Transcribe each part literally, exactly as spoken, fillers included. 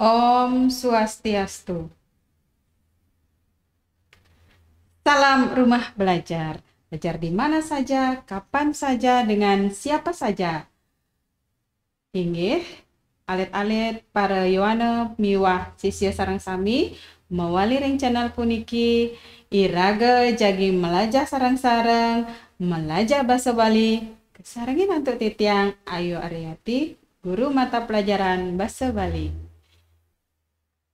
Om Swastiastu. Salam rumah belajar. Belajar di mana saja, kapan saja, dengan siapa saja. Inggih, alit-alit para yowana miwah sisya sareng sami, mawali ring channel puniki, iraga jagi malajah sareng-sareng, malajah basa Bali, kasarengin antuk titiang Ayu Aryati, guru mata pelajaran basa Bali.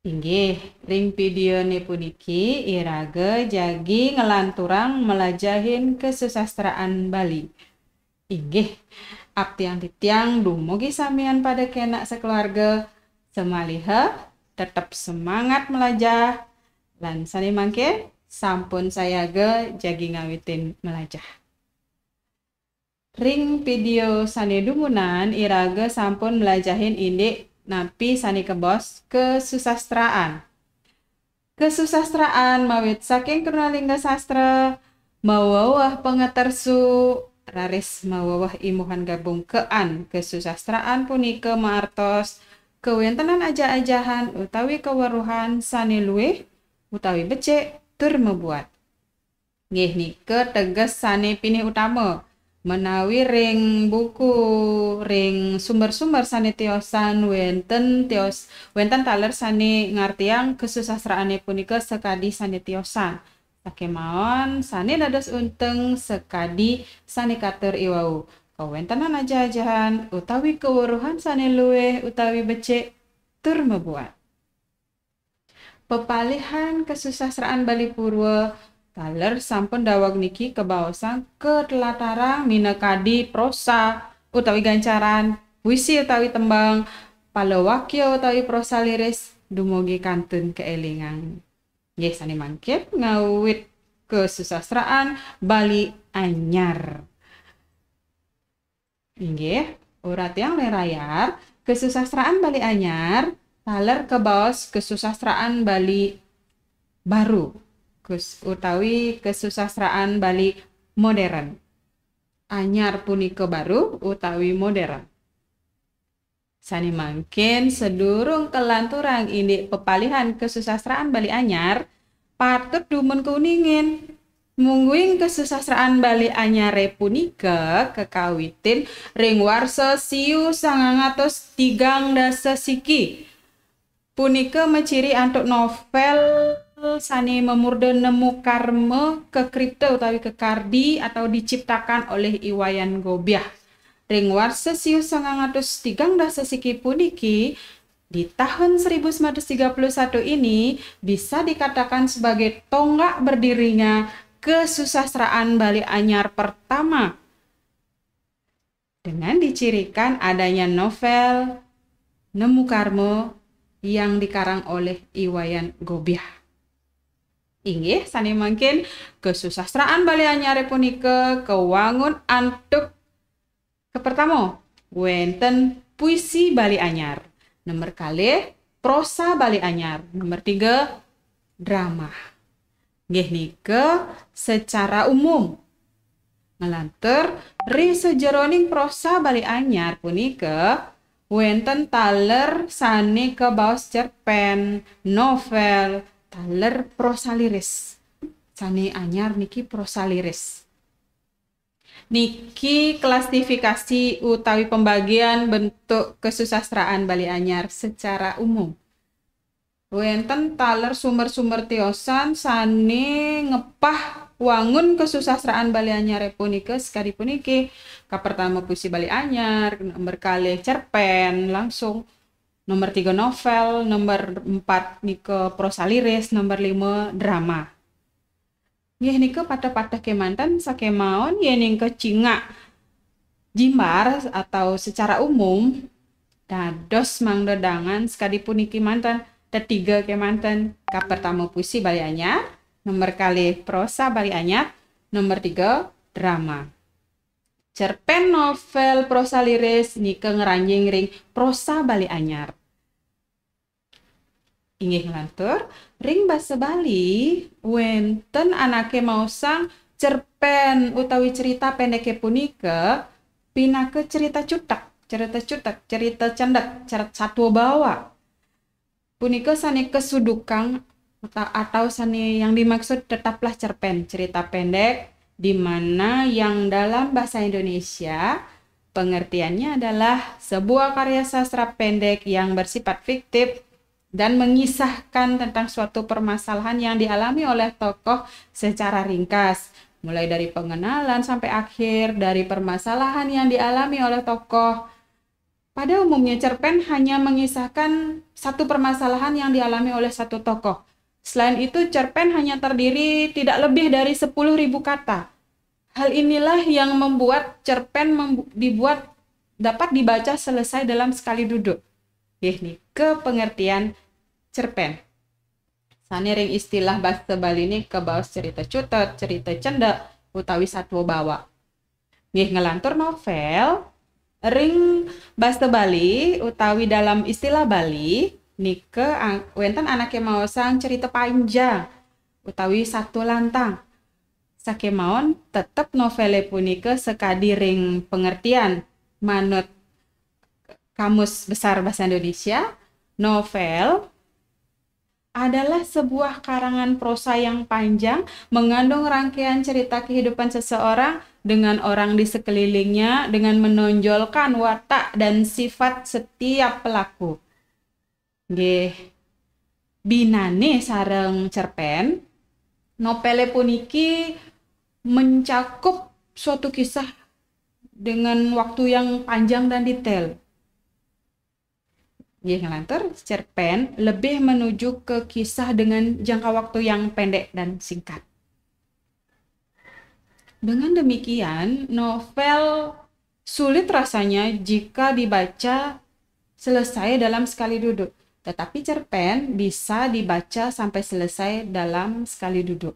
Inggih, ring videone puniki iraga jagi nglanturang malajahin kasusastraan Bali. Inggih, aptiang titiang dumugi samian pada kenak sakeluarga, samaliha tetep semangat malajah, lan sane mangke sampun sayaga jagi ngawitin malajah. Ring video sane dumunan, iraga sampun mlajahin indik napi sane kabaos kasusastraan. Kasusastraan mawit saking Krunalingga Sastra, maweweh pangatersu, raris maweweh imbuhan gabungkaan kasusastraan punika maartos kawentenan ajah-ajahan utawi kaweruhan sane luih utawi becik tur mabuat. Nggih, nika teges sane pinih utama. Menawi ring buku, ring sumber-sumber sane tiosan wenten tios, wenten taler sane ngartiang kasusastraane punika sakadi sane tiosan. Sakemaon sane dados unteng sakadi sane katur iwau. Kawentenan ajah-ajahan utawi kaweruhan sane luih utawi becik tur mabuat. Pepalihan kasusastraan Bali Purwa taler sampun daweg niki kabaosang katlatarang minakadi prosa utawi gancaran, puisi utawi tembang, palawakya utawi prosa liris dumugi kantun kaelingang. Nggih, sane mangkin ngawit kasusastraan Bali Anyar. Inggih, uratiang ring layar, kasusastraan Bali Anyar taler kabaos kasusastraan Bali Baru, kus-, utawi kasusastraan Bali Modern. Anyar punika baru utawi modern. Sane mangkin sadurung kalanturang indik pepalihan kasusastraan Bali Anyar, patut dumun kauningin. Mungguing kasusastraan Bali Anyare punika kakawitin ring warsa siu sangang atus tigang dasa siki. Punika maciri antuk novel sane mamurda Nemu Karma, kekripta utawi kekardi atau diciptakan oleh I Wayan Gobiah. Ring warsa siu sangang atus tigang dasa siki puniki, di tahun seribu sembilan ratus tiga puluh satu ini bisa dikatakan sebagai tonggak berdirinya kasusastraan Bali Anyar pertama, dengan dicirikan adanya novel Nemu Karma yang dikarang oleh I Wayan Gobiah. Inggih, sane mangkin kasusastraan Bali Anyare punika kawangun antuk, kapertama, wenten puisi Bali Anyar. Nomor kalih, prosa Bali Anyar. Nomor tiga, drama. Nggih, nika secara umum. Nglantur, ri sajeroning prosa Bali Anyar punika wenten taler sane kabaos cerpen, novel, taler prosa liris. Sane anyar niki prosa liris. Niki klasifikasi utawi pembagian bentuk kasusastraan Bali Anyar secara umum. Wenten taler sumber-sumber tiosan sane ngepah wangun kasusastraan Bali Anyare punika sakadi puniki. Kapertama puisi Bali Anyar, nomor kalih cerpen langsung, nomor tiga novel, nomor empat nika prosa liris, nomor lima drama. Nggih, nika pateh-pateh kemanten, sakemaon yening kacingak jimbar atau secara umum, dados mangda dangan sakadi puniki manten, tetiga kemanten. Kapertama puisi Bali Anyar, nomor kalih prosa Bali Anyar, nomor tiga drama. Cerpen, novel, prosa liris nika ngranjing ring prosa Bali Anyar. Inggih nglantur, ring basa Bali, wenten anake maosang cerpen utawi cerita pendeke punika pinaka cerita cutek, cerita cutek, cerita cendek, cerita satwa bawa. Punika sane kesudukang atau sane yang dimaksud tetaplah cerpen, cerita pendek, di mana yang dalam bahasa Indonesia pengertiannya adalah sebuah karya sastra pendek yang bersifat fiktif dan mengisahkan tentang suatu permasalahan yang dialami oleh tokoh secara ringkas, mulai dari pengenalan sampai akhir dari permasalahan yang dialami oleh tokoh. Pada umumnya, cerpen hanya mengisahkan satu permasalahan yang dialami oleh satu tokoh. Selain itu, cerpen hanya terdiri tidak lebih dari sepuluh ribu kata. Hal inilah yang membuat cerpen dibuat dapat dibaca selesai dalam sekali duduk. Nggih, nika pengertian cerpen. Sane ring istilah basa Bali ni kabaos cerita cutet, cerita cendek, utawi satwa bawa. Nggih, nglantur novel ring basa Bali utawi dalam istilah Bali nika wenten anake maosang cerita panjang utawi satwa lantang. Sakemawon tetep novele punika sakadi ring pengertian manut Kamus Besar Bahasa Indonesia, novel adalah sebuah karangan prosa yang panjang, mengandung rangkaian cerita kehidupan seseorang dengan orang di sekelilingnya, dengan menonjolkan watak dan sifat setiap pelaku. Nggih, binane sareng cerpen, novele puniki mencakup suatu kisah dengan waktu yang panjang dan detail. Nggih, nglantur, cerpen lebih menuju ke kisah dengan jangka waktu yang pendek dan singkat. Dengan demikian, novel sulit rasanya jika dibaca selesai dalam sekali duduk. Tetapi cerpen bisa dibaca sampai selesai dalam sekali duduk.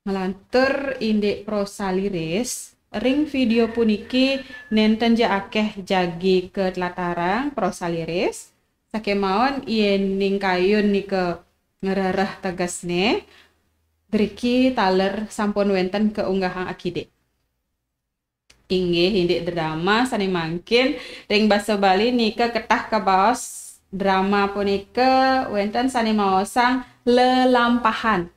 Nglantur indik prosa liris, ring video puniki nenten ja akeh jagi katlatarang prosa liris. Sakemawon yening kayun nika ngrereh tegesne, driki taler sampun wenten kaunggahang akidik. Inggih, indik drama sane mangkin ring basa Bali nika ketah kabaos drama punika wenten sane maosang lelampahan.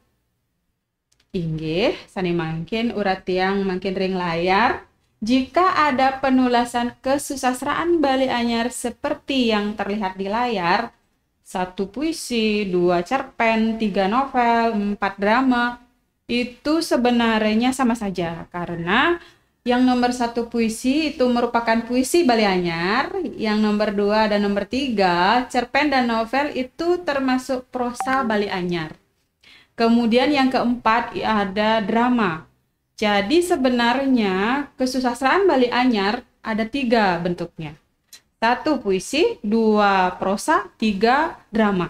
Inggih, sane mangkin uratiang mangkin ring layar. Jika ada penulasan kesusastraan Bali Anyar seperti yang terlihat di layar, satu puisi, dua cerpen, tiga novel, empat drama, itu sebenarnya sama saja, karena yang nomor satu puisi itu merupakan puisi Bali Anyar, yang nomor dua dan nomor tiga, cerpen dan novel itu termasuk prosa Bali Anyar. Kemudian yang keempat ada drama. Jadi sebenarnya kesusastraan Bali Anyar ada tiga bentuknya. Satu puisi, dua prosa, tiga drama.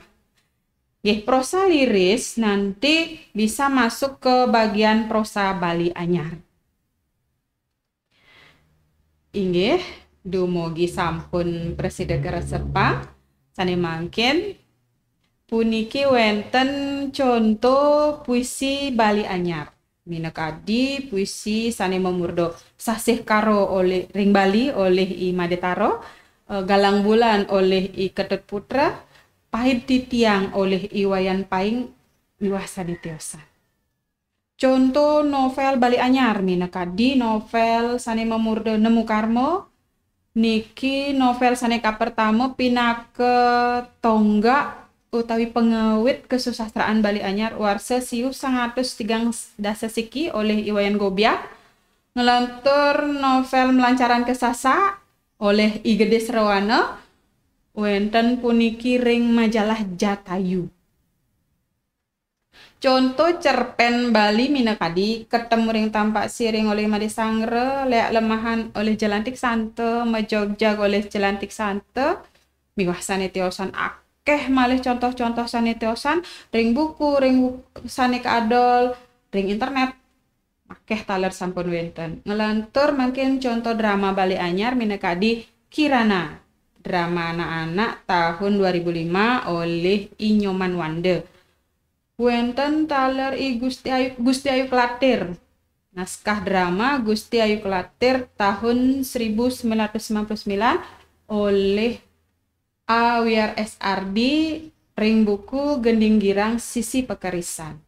Nggih, prosa liris nanti bisa masuk ke bagian prosa Bali Anyar. Inggih, dumugi sampun prasida karesepang. Sane mangkin puniki wenten conto puisi Bali Anyar. Minakadi puisi sane mamurda Sasih Karo olih ring Bali olih I Madetara, eh, Galang Bulan olih I Ketut Putra, Pahit Titiang olih I Wayan Paing miwah sane tiosan. Conto novel Bali Anyar minakadi novel sane mamurda Nemu Karma. Niki novel sane kapertama pinaka tonggak utawi pangawit kasusastraan Bali Anyar warsa siu sangatus tigang dasa siki olih I Wayan Gobiah. Nglantur novel Melancaran Kesasa olih I Gede Srewana, wenten puniki ring majalah Jatayu. Conto cerpen Bali minakadi Ketemu ring Tampak Siring olih Made Sangra, Leak Lemahan olih Jelantik Santa, Majogjag olih Jelantik Santa, miwah sane tiosan akeh malih contoh-contoh sane tiosan ring buku, ring bu-, sane kaadol, ring internet. Akeh taler sampun wenten. Nglantur mangkin conto drama Bali Anyar minakadi Kirana, drama anak-anak tahun dua ribu lima olih I Nyoman Wanda. Wenten taler I Gusti Ayu, Gusti Ayu Kelatir. Naskah drama Gusti Ayu Kelatir tahun seribu sembilan ratus sembilan puluh sembilan olih Wiar S R D ring buku Gending Girang Sisi Pekerisan.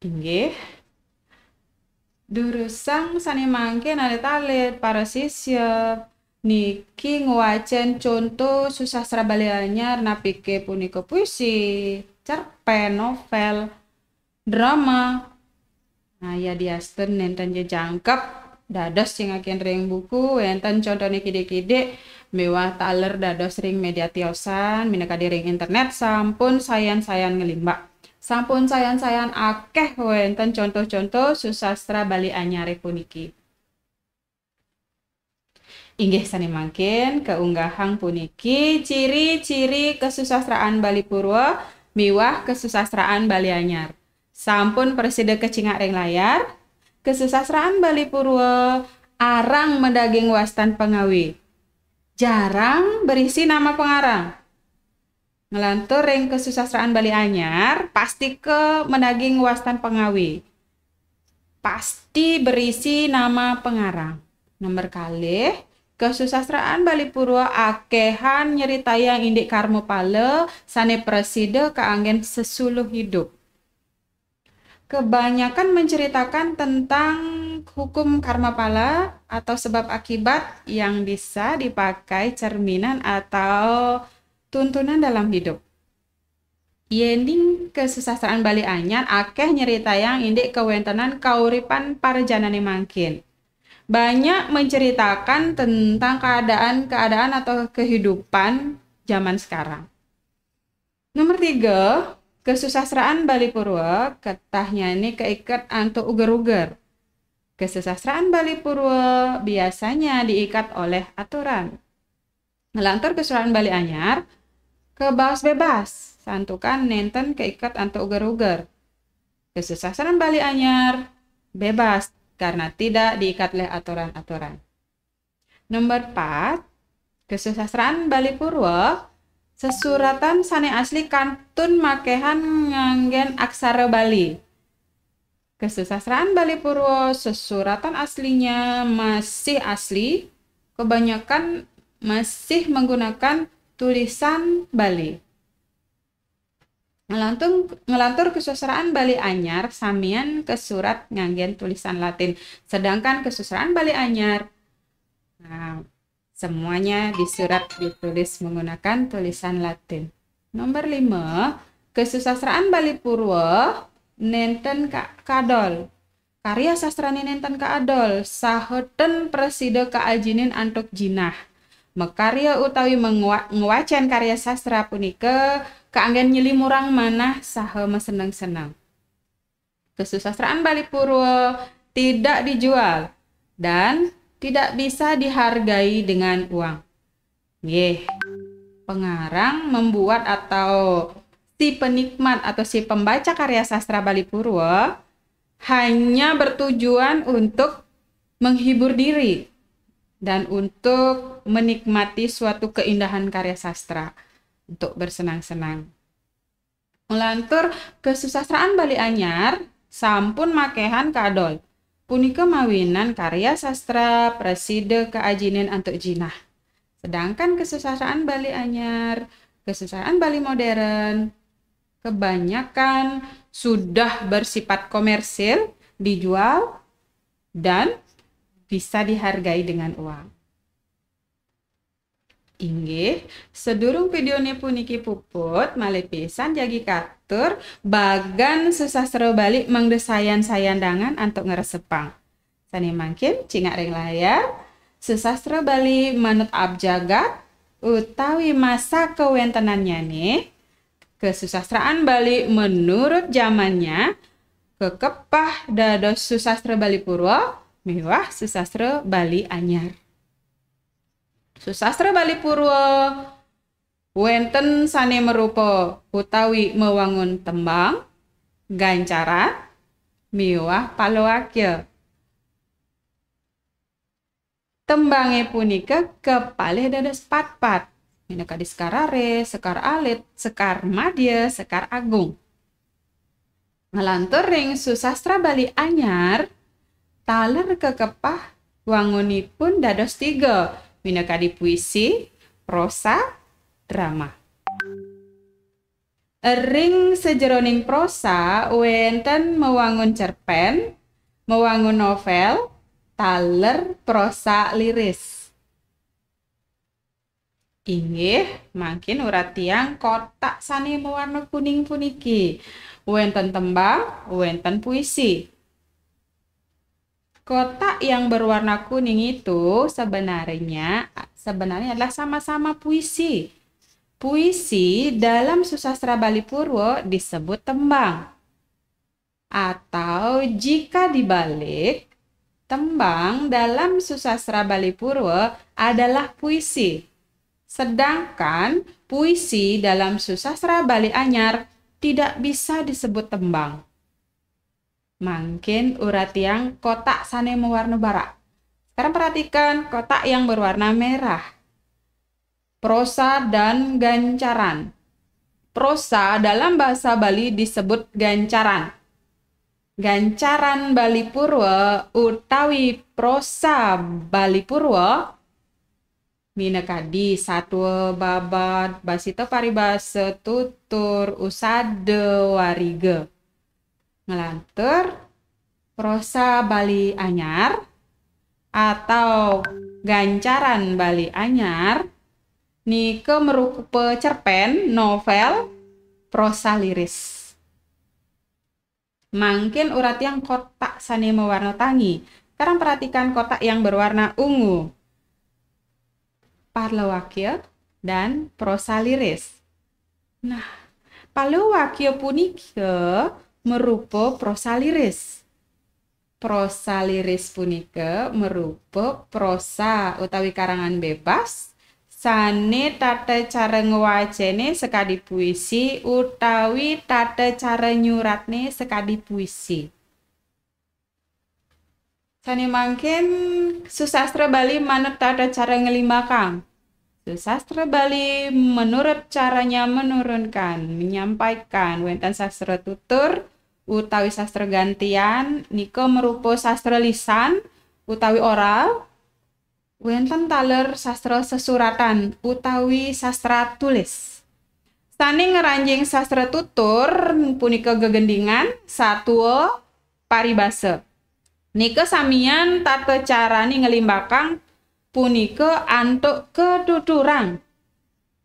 Inggih. Durusang sane mangke alit-alit para sisya niki ngwacen conto susastra Bali Anyar, napike punika puisi, cerpen, novel, drama. Nah, yadiastun nenten jejangkep dados cingakin ring buku, wenten contone kidik-kidik miwah taler dados ring media tiosan, minakadi ring internet, sampun sayan-sayan ngelimbak. Sampun sayan-sayan akeh wenten conto-conto susastra Bali Anyare puniki. Inggih sane mangkin, kaunggahang puniki ciri-ciri kasusastraan Bali Purwa miwah kasusastraan Bali Anyar. Sampun prasida kacingak ring layar, kasusastraan Bali Purwa arang madaging wastan pangawi. Jarang berisi nama pengarang. Nglantur ring kasusastraan Bali Anyar, pastika madaging wastan pangawi. Pasti berisi nama pengarang. Nomor kalih, kasusastraan Bali Purwa akehan nyritayang indik karma pala sane prasida kaanggen sesuluh hidup. Kebanyakan menceritakan tentang hukum karma pala atau sebab akibat yang bisa dipakai cerminan atau tuntunan dalam hidup. Yening kasusastraan Bali Anyar akeh nyritayang indik kawentenan kauripan para janane mangkin. Banyak menceritakan tentang keadaan-keadaan atau kehidupan zaman sekarang. Nomor tiga, kasusastraan Bali Purwa ketahnyane keiket antuk uger-uger. Kasusastraan Bali Purwa biasanya diikat oleh aturan. Nglantur kasusastraan Bali Anyar, kabaos bebas, santukan nenten keiket antuk uger-uger. Kasusastraan Bali Anyar bebas karena tidak diikat oleh aturan-aturan. Nomor empat, kasusastraan Bali Purwa, sesuratan sane asli kantun makehan nganggen aksara Bali. Kasusastraan Bali Purwa, sesuratan aslinya masih asli, kebanyakan masih menggunakan tulisan Bali. Ngelantung, ngelantur kasusastraan Bali Anyar, samian kasurat nganggen tulisan Latin. Sedangkan kasusastraan Bali Anyar, nah, semuanya disurat, ditulis menggunakan tulisan Latin. Nomor lima, kasusastraan Bali Purwa nenten ka-, kadol. Karya sastrane nenten kaadol, saha ten prasida kaajinin antuk jinah. Makarya utawi mengwa-, ngwacen karya sastra punika kaanggen nyelimurang manah saha maseneng-seneng. Kasusastraan Bali Purwa tidak dijual dan tidak bisa dihargai dengan uang. Nggih, pengarang, membuat, atau si penikmat atau si pembaca karya sastra Bali Purwa hanya bertujuan untuk menghibur diri dan untuk menikmati suatu keindahan karya sastra, untuk bersenang-senang. Nglantur kasusastraan Bali Anyar sampun makehan kadol. Punika mawinan karya sastra prasida kaajinin antuk jinah. Sedangkan kasusastraan Bali Anyar, kasusastraan Bali modern, kebanyakan sudah bersifat komersil, dijual, dan bisa dihargai dengan uang. Inggih, sadurung videone puniki puput, malih pisan jagi katur bagan sastra Bali mangda sayan-sayan dangan antuk ngresepang. Sane mangkin cingak ring layar, sastra Bali manut abjagat utawi masa kawentenannyane, kasusastraan Bali menurut zamannya, kakepah dados sastra Bali Purwa miwah sastra Bali Anyar. Sastra Bali Purwa wenten sane marupa utawi mawangun tembang, gancaran, miwah palawakya. Tembange punika kapalih dados patpat, minakadi Sekar Rare, Sekar Alit, Sekar Madya, Sekar Agung. Nglantur ring sastra Bali Anyar, taler kakepah wangunipun dados tiga, minakadi puisi, prosa, drama. Ring sajeroning prosa wénten mawangun cerpén, mawangun novel, taler prosa liris. Inggih, mangkin uratiang kotak sané mawarna kuning puniki. Wénten tembang, wénten puisi. Kotak yang berwarna kuning itu sebenarnya sebenarnya adalah sama-sama puisi. Puisi dalam susastra Bali Purwa disebut tembang. Atau jika dibalik, tembang dalam susastra Bali Purwa adalah puisi. Sedangkan puisi dalam susastra Bali Anyar tidak bisa disebut tembang. Mangkin uratiang kotak sané mawarna barak. Sekarang perhatikan kotak yang berwarna merah. Prosa dan gancaran. Prosa dalam bahasa Bali disebut gancaran. Gancaran Bali Purwa utawi prosa Bali Purwa minakadi satua, babad, basita paribasa, tutur, usada, wariga. Nglantur, prosa Bali Anyar atau gancaran Bali Anyar nika marupa cerpén, novel, prosa liris. Mangkin uratiang kotak sané mawarna tangi. Sekarang perhatikan kotak yang berwarna ungu. Palawakya dan prosa liris. Nah, palawakya punika marupa prosa liris. Prosa liris punika marupa prosa utawi karangan bebas sané tata cara ngwacéné sakadi puisi utawi tata cara nyuratné sakadi puisi. Sané mangkin susastra Bali manut tata cara nglimbakang. Susastra Bali menurut caranya menurunkan, menyampaikan, wénten sastra tutur utawi sastra gantian, nika marupa sastra lisan utawi oral, wénten taler sastra sesuratan utawi sastra tulis. Sané ngranjing sastra tutur punika gegendingan, satua, paribasa. Nika samian tata carané nglimbakang punika antuk katuturan.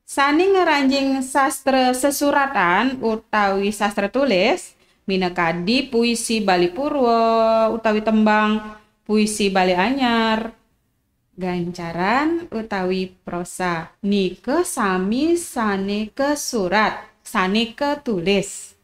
Sané ngranjing sastra sesuratan utawi sastra tulis, minakadi puisi Bali Purwa utawi tembang, puisi Bali Anyar, gancaran utawi prosa. Nika sami sané kasurat, sané katulis.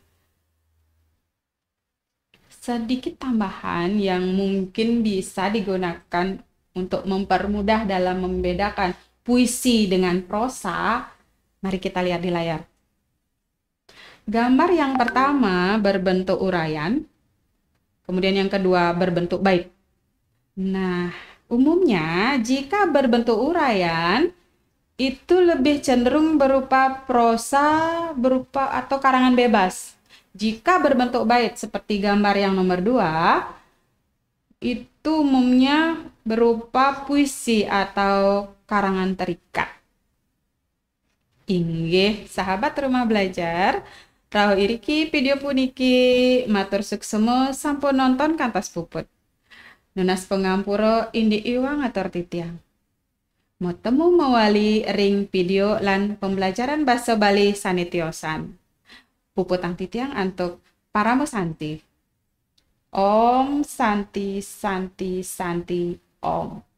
Sedikit tambahan yang mungkin bisa digunakan untuk mempermudah dalam membedakan puisi dengan prosa. Mari kita lihat di layar. Gambar yang pertama berbentuk uraian, kemudian yang kedua berbentuk bait. Nah, umumnya jika berbentuk uraian, itu lebih cenderung berupa prosa, berupa atau karangan bebas. Jika berbentuk bait seperti gambar yang nomor dua, itu umumnya berupa puisi atau karangan terikat. Inggih, sahabat rumah belajar, rauh iriki video puniki, matur suksma sampun nonton kantos puput. Nunas pangampura indik iwang atur titiang. Matemu mawali ring video lan pembelajaran basa Bali sané tiosan. Puputang titiang antuk Parama Santi. Om Santi, Santi, Santi, Om.